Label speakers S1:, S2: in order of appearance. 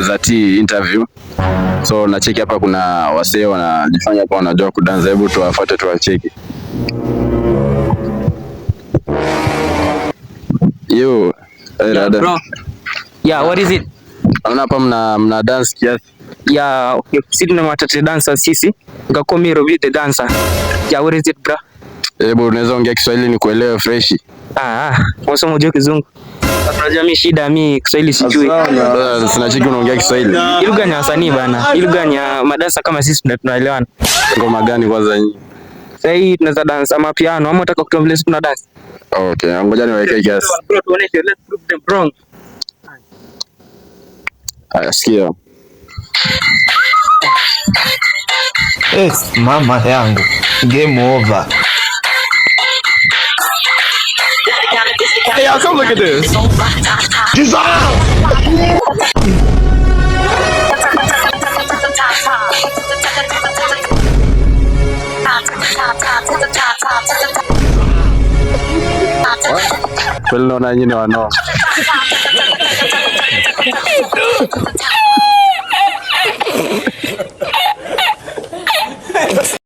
S1: Zati interview. So nacheki hapa kuna wasee wanajifanya hapa wanajua kudansa, hebu tuwafuate tuwacheki. Yo, hey,
S2: Yeah,
S1: rada.
S2: bro. Yeah, what is it?
S1: Naona hapa mna dance kiasi.
S2: Yeah, okay. Sisi tuna matate dancer sisi. Ngakomi Robi the dancer. Yeah, what is it, bro?
S1: Hebu unaweza ongea Kiswahili nikuelewe freshi.
S2: Ah, wasoma unajua Kizungu. Unajua mimi shida mimi Kiswahili sijui.
S1: Sasa sinacheki unaongea Kiswahili.
S2: Hii lugha ni ya wasanii bana. Hii lugha ni ya madansa kama sisi tunaelewana.
S1: Ngoma gani kwanza nyinyi?
S2: Sasa hii tunaweza dance ama piano ama unataka kutoa vile sisi tuna dance.
S1: Okay, ngoja niweke kiasi.
S2: Bro, tuoneshe, let's prove them wrong.
S1: Haya, sikia.
S3: Eh, mama yangu, game over.
S4: Hey, y'all, come look at this.
S1: Kweli naona nyinyi ni wanao.